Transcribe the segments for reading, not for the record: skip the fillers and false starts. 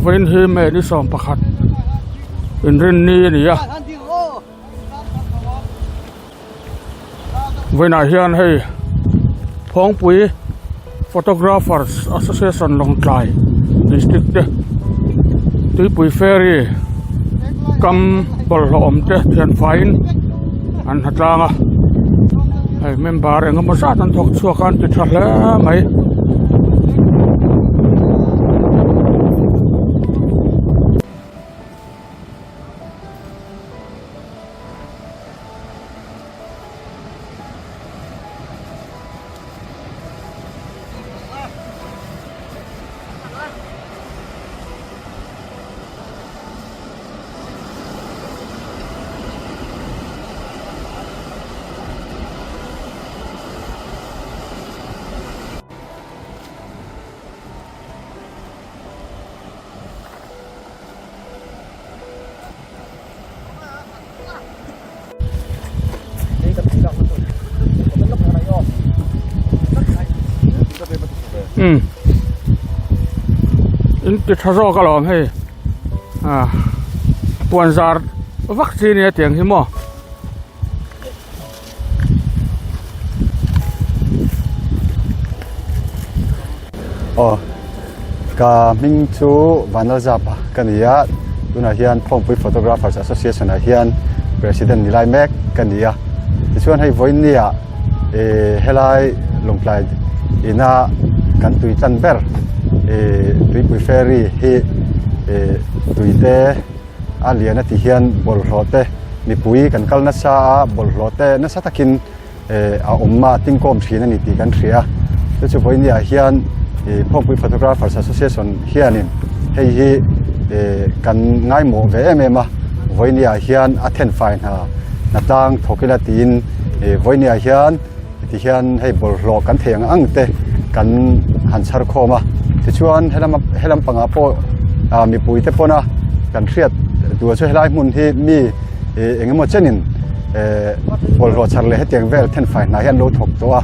Vawiin hi May ni 11 inrinni a ni a. Vawiinah hian hei Phawngpui Photographers Association Lawngtlai District te Tuipui Ferry kam bawlhhlawh awm te thianfaiin an ha tlang a hei member eng emaw zat an thawk chhuak a an ti tha hle mai. In ti tha zawk alawm hei ah puan zar vak chi nia tiang hi maw. Aw ka hming chu Vanlalzapa ka ni a tunah hian Phawngpui Photographers Association ah hian President ni lai mek ka ni a tichuan hei vawiin nia ih helai Lawngtlai ina kan tui tlan ber ih Tuipui Ferry hi ih tuite a lian a ti hian bawlhhlawh te mipui kan kal nasa a bawlhhlawh te nasa takin eh a awm a tingkawm thin a ni tih kan hria chu chu vawiin ah hian ih Phawngpui Photographers Association hianin hei hi eh kan ngaimawh ve em em a vawiin ah hian a thenfai hna hna tlang thawk ila tiin ih vawiin ah hian ti hian hei bawlhhlawh kan thei ang ang te kan han chhar khawm a tichuan helam helam pangah pawh ah mipui te pawna kan hriat tur chu helai hmun hi mi ih eng emaw chenin eh bawlhhlawh chhar leh hetiang vel thenfai hnah hi an lo thawk tawh a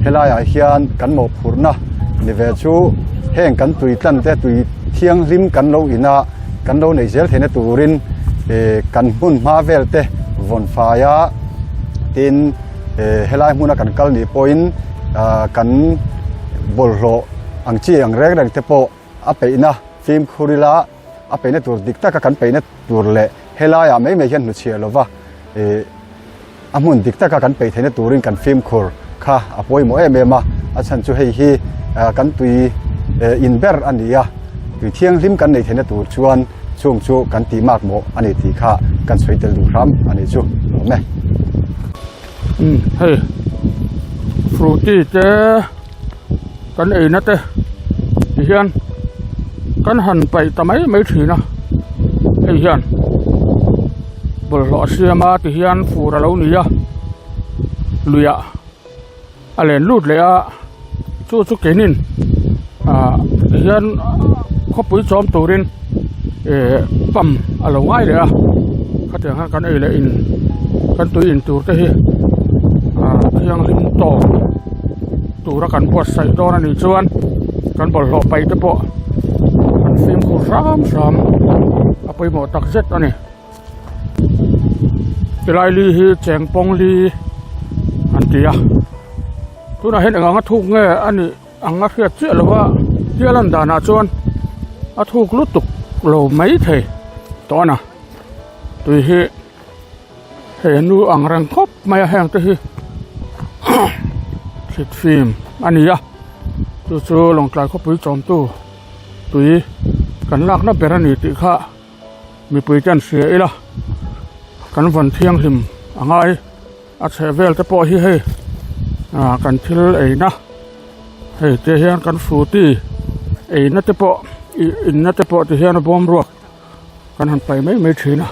helaiah hian kan mawhphurhna ni ve chu heng kan tui tlan te tui thianghlim kan lo in a kan lo neih zel theihna turin ih kan hmun hma vel te vawn fai a tin. Helai hmuna kan kal nih pawhin kan bawlhhlawh ang chi ang reng reng te pawh a peihna fimkhur ila a peihna tur dik taka kan peihna tur leh helaiah mai mai hian hnuchhiah lova a hmun dik taka kan peih theihna turin kan fimkhur kha a pawimawh em em a a chhan chu hei hi kan tui in ber a ni a tui thianghlim kan neih theihna tur chuan Chung chu kan tih mak mawh a ni tih kha kan sawi tel duh hram a nih chu lawm e. Umm hei frooti te kan eina te ti hian kan han paih ta mai mai thin a hei hian bawlhhlawh a siam a ti hian fur a lo ni a luiah a len lut leh a chu chu keinin ah tihian khawpui chawm turin eh pump a lo ngai leh a khatiang khan kan ei leh in kan tui in tur te hi ah thianghlim tawk tura kan buatsaih dawn a nih chuan kan bawlhhlawh paih te pawh an fimkhur hram hram a pawimawh tak zet a ni. Tilai li hi chengpawng li an ti a tunah hian eng anga thuk nge a nih ang a hriat chiah lo a thil a lan danah chuan a thuk lutuk lo mai thei tawh a na tui hi hei a nu ang reng khawp mai a heng te hi thlit fim a ni a chu chu lawngtlai khawpui chawmtu tui kan lakna ber a ni tih kha. Mipui te an hria ila kan van thianghlim a ngai a chheh vel te pawh hi hei ah kan thil eina hei te hian kan frooti eina te pawh ih inna te pawh ti hian a bawm ruak kan han pai mai mai thin a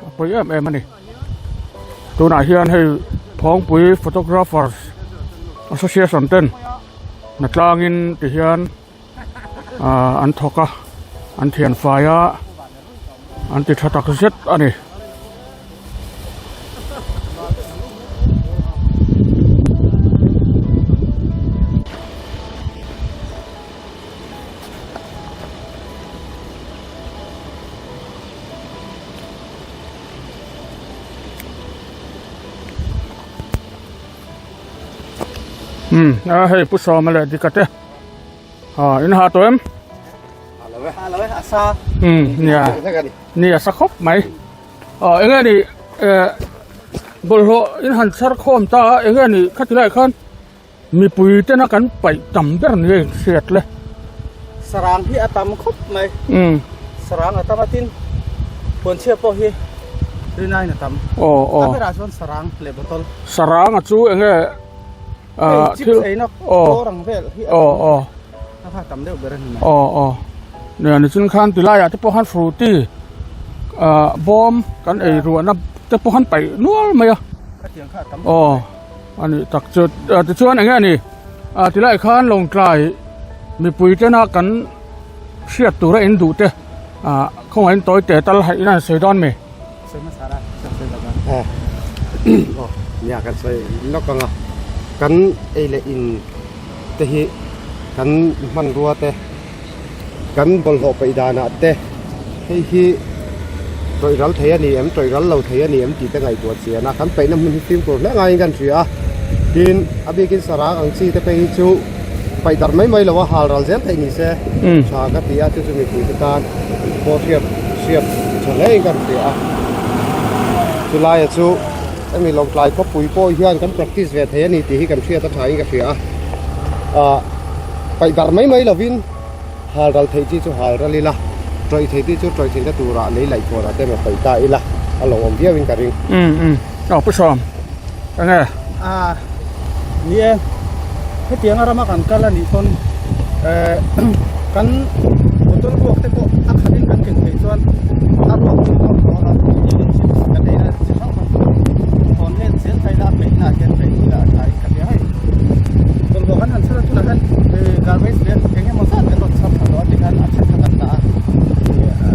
a pawi em em a ni tunah hian hei Phawngpui photographers association ten hnatlangin ti hian. ah an thawk a an thian fai a an ti tha tak zet a ni. Umm a hei pu Sawma leh Dika te ah in ha tawh em? Ha lo e. Ha lo e a sa. Umm nia nia sa khawp mai. Ah eng nge ni eh bawlhhlawh in han chhar khawm ta a eng nge ni khati lai khan mipui tena kan paih tam ber ni a inhriat le. Sarang hi a tam khawp mai. Umm. Sarang a tam a tin puanchhia pawh hi rinaiin a tam. Aw aw. A berah chuan sarang leh bottle. Sarang a chu eng nge ah thil chips eina kawr ang vel hi a tam. Aw aw. A kha tam deuh ber a ni mai. Aw aw. Nia nichin khan tilaiah te pawh khan fruity ah bawm kan ei ruahna te pawh khan paih nual mai a. Khatiang kha a tam. Aw. A nih tak chu tichuan eng nge ni ah tilai khan Lawngtlai mipui tena kan hriat tura in duh te ah khawngaih in tawi te tal haih in an sawi dawn mi. Aw nia kan sawi lawk ang a kan ei leh in te hi kan hmanrua te kan bawlhhlawh peih danah te hei hi tawih ral thei a ni em tawih ral lo thei a ni em tih te ngaihtuah chian a kan peihna hmun hi fimkhur hle ngaiin kan hria a tin a bikin sarang ang chi te phei hi chu paih darh mai mai lo a hal ral zel theih ni se tha ka ti a chu chu mipui te tan pawh hriat hriat tha hle in kan hria a chulaia chu hemi lawngtlai khawpui pawh hian kan practice ve thei a ni tih hi kan hriat a tha in ka hria a ah paih darh mai mai lovin hal ral theih chi chu hal ral ila tawih theih chi chu tawih theihna turah lei laih kawrah te emaw paih ta ila a lo awm viau in ka ring. Umm umm aw pu Sawm enge? Ah ni e hetianga rama kan kal a nih pawn eh kan motor ruak te pawh a khat in kan ken theih chuan a ruak chu a rawn a kan ei na chi hrang hrang pawh hawn let zel thei ila a peih na ah hian peih ila a tha in ka hria hei bawlhhlawh kan han chhar a tunah hian garbage bag eng emaw zat kan rawn chhar thla tawh a tikhan a then kha kan dah a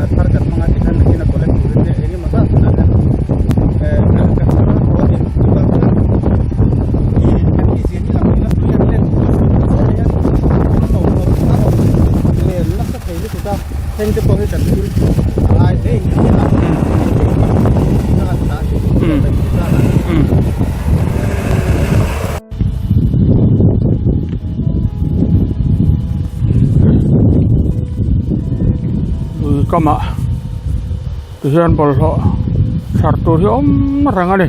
a thar kan hmang a tikhan nakin a collect turin te eng emaw zat tunah hian kan kan chhar a tawh a ni chuvang chuan ih kan mizia hi lang ila tui an let zawh hian a rawn a rawn len nasa thei lutuk a heng te pawh hi kan thil a ngai hle in ka hria a Lui kamah tihian bawlhhlawh chhar tur hi a awm reng a ni.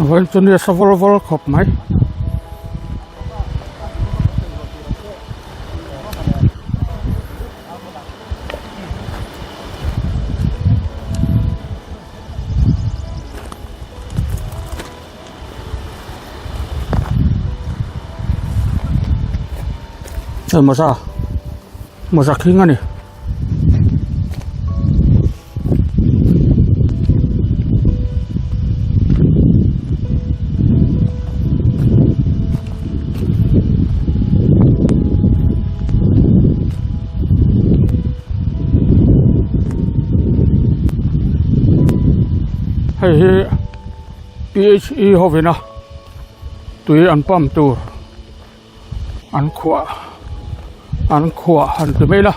Vawiin chu ni a sa vawr vawr khawp mai. Hei mawza mawza khing a ni. Hei hi. PHE hovina tui an pump tur an khuah an khuah han ti mai ila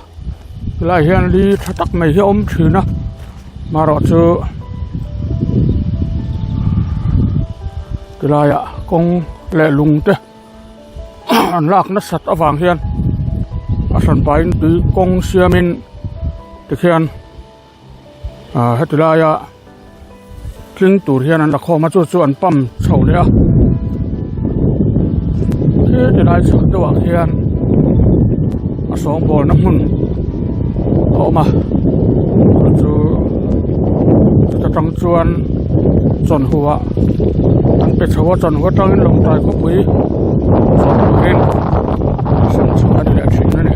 helaiah hian li tha tak mai hi a awm thin a marawh chu tilaiah kawng leh lung te an lak nasat avang hian a hran pahin tui kawng siamin tikhian. Ah heti laia tling tur hian an la khawm a chu chu an pump chho leh a khi ti lai chhak deuh ah khian a sawngbawl na hmun a awm a chu chuta tang chuan chawhnu ah an pe chho a chawhnu atangin lawngtlai khawpui chawh turin a sem chhuah a ni leh thin a ni.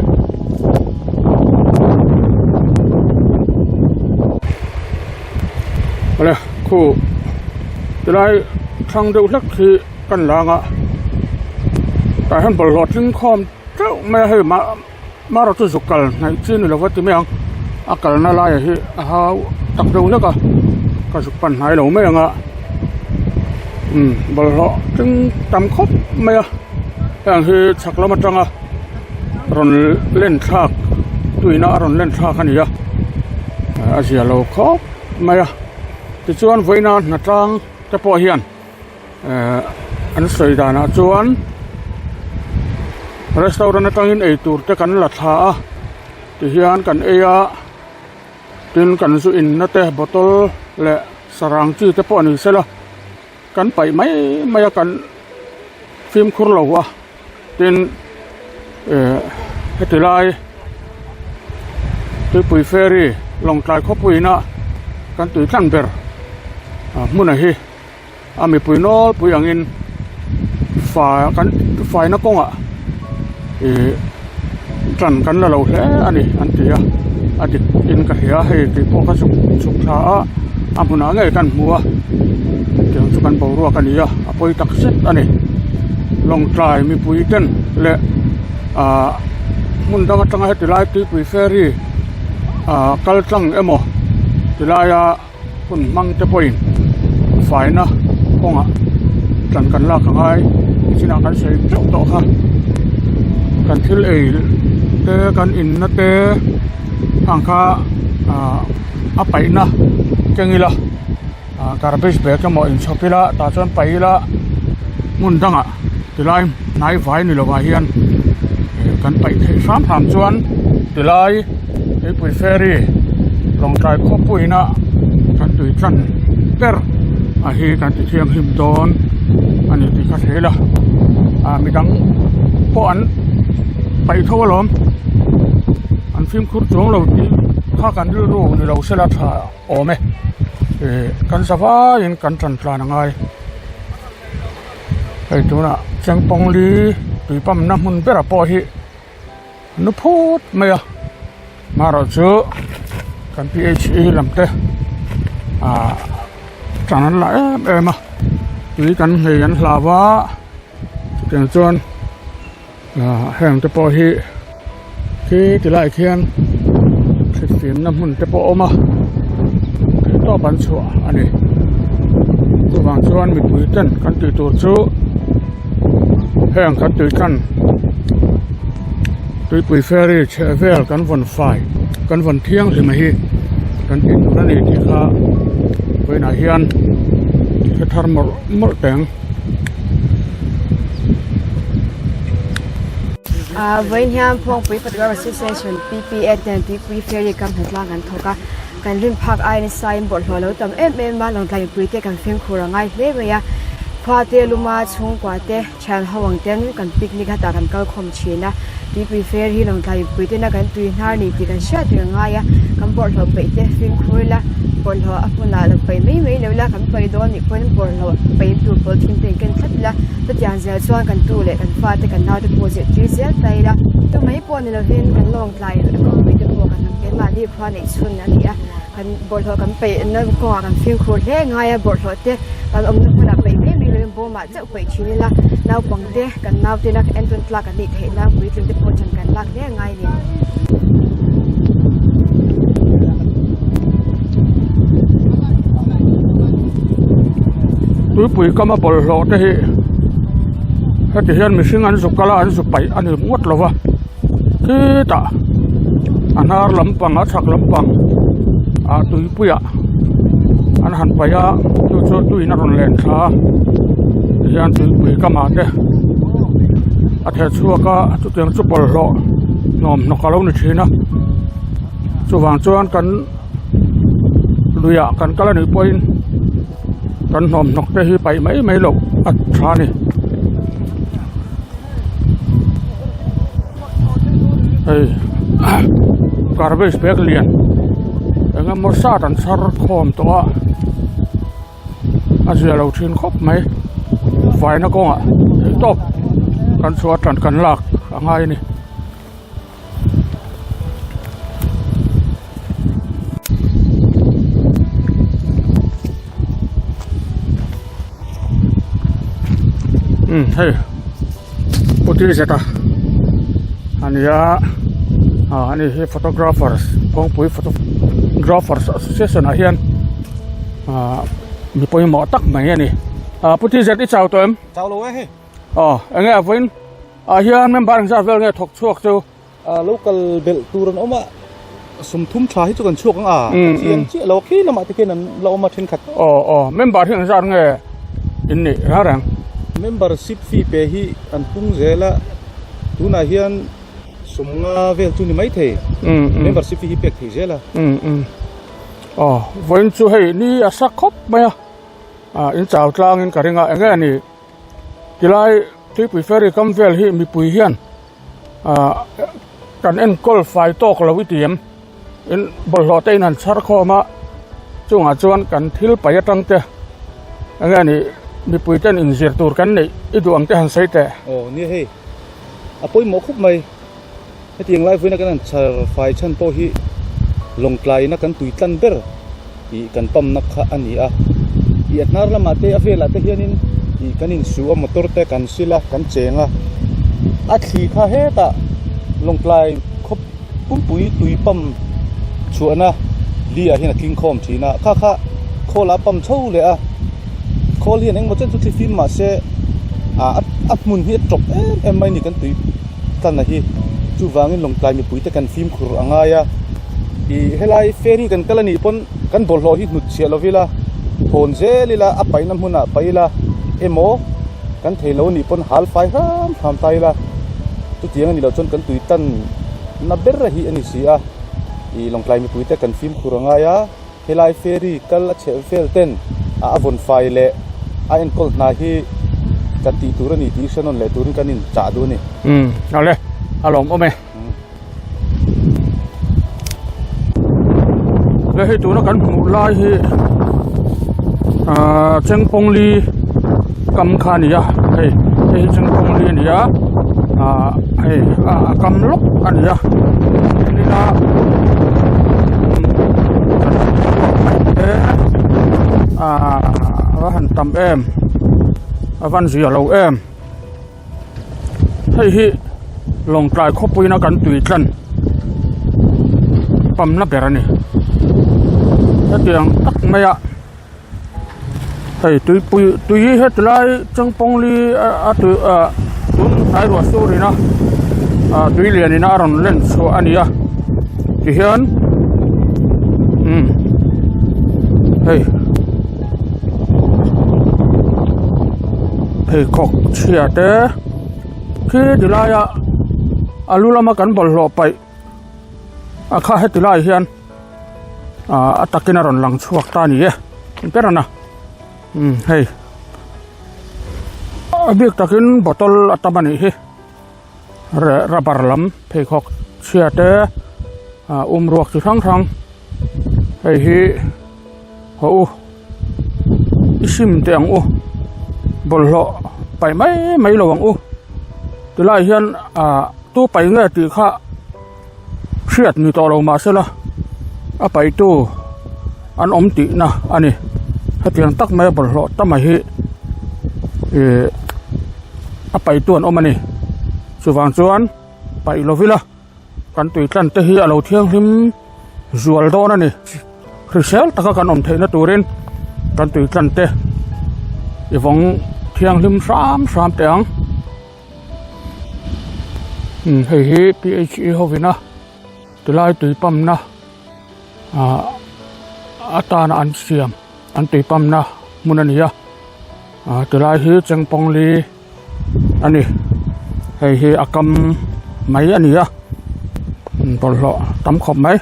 Awle khu tilai thlang deuh hlek hi kan lang a tah hian bawlhhlawh tling khawm teuh mai a hei mah marawh chu zuk kal hnaih chi ni lova ti mai ang a kalna laiah hi a hau tak deuh hlek a ka zuk pan hnai lo mai ang a. Umm bawlhhlawh tling tam khawp mai a heng hi chhak lam atanga rawn len thlak tuina a rawn len thlak a ni a a zia lo khawp mai a tichuan vawiina hnatlang te pawh hian ehh an sawi danah chuan restaurant atangin eitur te kan la thla a tihian kan ei a. Tin kan zu inna te bottle leh sarang chi te pawh ni sela kan paih mai mai a kan fimkhur lo a tin eh heti lai tuipui ferry lawngtlai khawpuiin a kan tui tlang ber ah hmuna hi a mipui nawlpui angin fai kan faina kawngah ih tan kan la lo hle a ni an ti a a dik in ka hria hei tih pawh kha chhuk chhuk thla a a hmunah ngei kan hmu a tiang chu kan boruak a ni a a pawi tak zet a ni lawngtlai mipui ten leh ah hmun dang atanga heti lai tuipui ferry ah kal tlang emaw ti laia. Hun hmang te pawhin faina kawngah tlan kan lak a ngai chinah kan sawi teuh tawh kha kan thil ei te kan inna te hang kha ah a paihna keng ila ah garbage bag emaw inchhawp ila tah chuan paih ila hmun dangah tilai hnai vai ni lovah hian kan paih theih hram hram chuan tilai tuipui ferry lawngtlai khawpuiin a kan tui tlan ber a hi kan ti thianghlim dawn a ni tih ka hria a ah midang pawh an paih tho alawm an fimkhur chuang lo tih kha kan rilru ni lo sela tha awm e ih kan za vaiin kan tan tlan a ngai. Hei tunah chengpawng li tui pump na hmun ber ah pawh hi nu phut mai a marawh chu kan p h e lam te ah tan an la em em a tui kan nghei an hlau a chutiang chuan ah heng te pawh hi khi ti lai khian thutfim na hmun te pawh a awm a theihtawp an chhuah a ni chuvang chuan mipui ten kan tih tur chu heng kan tui tlan tuipui ferry chheh vel kan vawn fai kan vawn thianghlim a hi kan tih tur a ni tih kha vawiinah hian hre thar mawlh mawlh teng. Ah vawiin hian Phawngpui Photographer Association P_P_A ten tuipui ferry kam hnatlang kan thawk a kan rin phak aiin saiin bawlhhlawh a lo tam em em a lawngtlai mipui te kan fimkhur a ngai hle mai a khua te luma chhungkua te thian ho ang ten kan picnic a tah kan kal khawm thin a tuipui ferry hi lawngtlai mipui tena kan tui hnar ni tih kan hriat reng a ngai a kan bawlhhlawh peih te fimkhur ila bawlhhlawh a hmunah lo paih mai mai lo ila kan paih dawn nih pawhin bawlhhlawh paih tur pawlthing te in ken thlap ila. Chutiang zel chuan kan tu leh kan fate kan naute pawh zirtir zel ta ila. Chu mai pawh ni lovin kan lawngtlai khawpui te pawh kan han keimahni khua neih chhun a ni a, kan bawlhhlawh kan peihna kawngah kan fimkhur hle ngai a, bawlhhlawh te kan awmna hmunah peih mai mai lovin bawmah chauh peih thin ila, naupang te kan naute ina entawn tlak an nih theih nan puitling te pawh chan kan lak hle ngai a ni. Tuipui kama bawlhhlawh te hi heti hian mihring an zuk kal a an zu paih a ni ngawt lo va khitah a hnar lampang a chhak lampang ah tuipuiah an han paih a chu chu tuiin a rawn len thla a tihian tuipui kamah te a theh chhuak a chutiang chu bawlhhlawh hnawm hnawk a lo ni thin a chuvang chuan kan luiah kan kal a nih pawhin kan hnawm hnawk te hi paih mai mai loh a tha a ni hei garbage bag lian eng emaw zat an chhar khawm tawh a a zia lo thin khawp mai faina kawngah theihtawp kan chhuah tan kan lak a ngai a ni. Umm hei putih zet a ania ah ani hi photographers kawngpui photographers association ah hian ah mi pawimawh tak mai a ni. Ah Pu Tizet i chau tawh em? Chau lo e hei. Aw enge a vawiin ah hian member engzat vel nge thawk chhuak chu? Ah lo kal belh tur an awm a, sawmthum tha hi chu kan chhuak ang a, kan chiang chiah lo a khi lamah te khian an la awm a thenkhat. Aw aw member hi engzat nge in nih reng reng? Membership fee pe hi an pung zel a, tunah hian sawmnga vel chu ni maithei membership fee hi pek thei zel a. Aw vawiin chu hei ni a sak khawp mai a, ah in chau tlangin ka ring a eng nge ni tilai tuipui ferry kam vel hi mipui hian ah kan enkawl fai tawk lo i ti em in bawlhhlawh te in han chhar khawm a chungah chuan kan thil paih atang te eng nge ni mipui ten inzir tur kan neih i duh ang te han sawi teh. Aw nia hei a pawimawh khawp mai. Hetiang lai vawiina kan han chhar fai chhan pawh hi lawngtlaina kan tui tlan ber tih kan pamna kha a ni a. Ih a hnar lamah te a velah te hianin ih kan insu a motor te kan sil a kan cheng a. A thli kha hetah lawngtlai khawp pumpui tui pam chhuahna li ah hian a tling khawm thin a. Kha kha khawl a pam chho leh a khawl hian engmaw chen chu thli fim mahse ah a hmun hi a tawp em em mai a ni kan tui. Tana hi chuvangin Lawngtlai mipuite kan fimkhur a ngai a, ih helai ferry kan kal anih pawn kan bawlhhlawh hi hnut chhiah lo ila, thawn zel ila, a paihna hmunah paih ila emaw kan thei lo anih pawn hal fai hram hram ta ila, chutiang anih loh chuan kan tui tan na ber hi a ni si a, ih Lawngtlai mipuite kan fimkhur a ngai a. Helai ferry kal a chheh vel ten a a vawn fai leh a enkawl hna hi kan tih tur a ni tih hre nawn leh turin kan inchah duh a ni. Umm awle a lawm awm e. Le hei tuna kan hmuh lai hi ahh Chengpawngli kam kha a ni a hei hei hi Chengpawngli a ni a ahh hei a kam lawk a ni a. A va han tam em a van zia lo em hei hi lawngtlai khawpuiin a kan tui tlan pamna ber a ni hetiang tak mai a. Hei tuipui tui hi heti lai changpawngli a tui ah tun hnai ruah sur in a ah tui lian in a rawn len chhuah a ni a tihian umm hei pheikhawk chhia te khi ti laia a lu lama kan bawlhhlawh paih a kha heti lai hian. ah a takin a rawn lang chhuak ta a ni e ber a na umm hei a bik takin bottle a tam a nih hi rubber lam pheikhawk chhia te ah um ruak chi hrang hrang hei hi haw u i sim teh ang u bawlhhlawh paih mai mai lo ang u tilai hian ah tu paih nge tih kha. Hriat ni tawh lo mahsela a paihtu an awm tihna a ni. Hetiang tak mai a bawlhhlawh ta mai hi ih a paihtu an awm a ni. Chuvang chuan paih lo vila kan tui tlan te hi a lo thianghlim zual dawn a ni. Hrisel taka kan awm theihna turin kan tui tlan te i vawng thianghlim hram hram teh ang. Umm hei hi phe hovin a tilai tui pump na ah atana an siam an tui pump na hmun a ni a ah tilai hi chengpawngli a ni hei hi a kam mai a ni a bawlhhlawh tam khawp mai.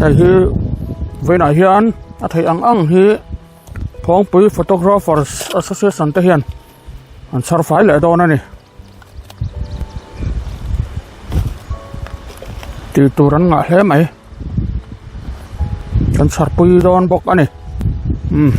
Hei hi vawiinah hian a theih ang ang hi Phawngpui Photographers Association te hian an chhar fai leh dawn a ni. Tih tur an ngah hle mai. Kan chhar pui dawn bawk a ni. Umm.